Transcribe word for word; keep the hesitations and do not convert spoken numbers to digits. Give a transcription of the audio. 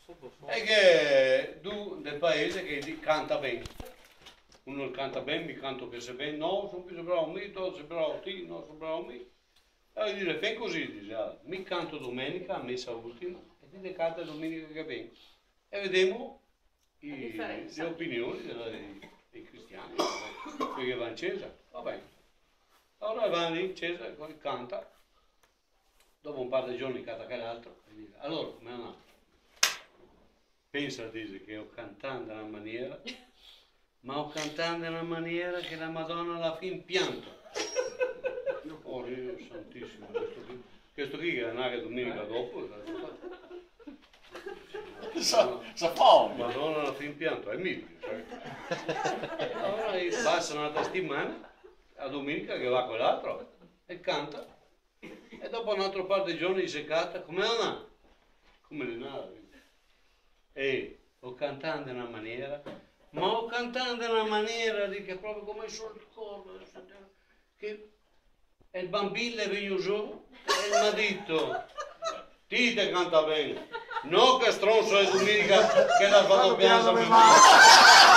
E ghe xe du del paese che i canta ben. Uno canta ben, mi canto che xe ben, no, son pì bravo mi, ti xe bravo ti, no, son bravo mi. E i dixe, "Femo cusì", dixe, "ah, mi canto domenica, a mesa ultima, e ti te canta domenica che vien. E vedemo i, le opinioni dei, dei cristiani, quei che va in cesa." Va ben. Alora va in cesa, canta. Dopo un par de giorni canta quel altro e dixe, "Alora, come xe andà?" "Pensa", dixe, "che go cantà in na maniera, ma go cantà in na maniera che la Madona la fin pianto." "Oh, Dio Santisimo, questo qui, questo qui che xe andà domenica dopo, sa, sa, sa fa, Madona la fin pianto, xe mejo, sa?" Alora i pasa n'altra setimana, la domenica che va quel altro e canta. E dopo un altro par de giorni se canta, "Come xe andà?" "Come xe andà?" "Eh, go cantà in na maniera, ma go cantà in na maniera", dixe, "proprio come sul coro, che el banbin xe vegnù su e el m'ha dito, 'Ti te canta ben, no che stronso de domenica che l'ha fato pianzer me mare.'"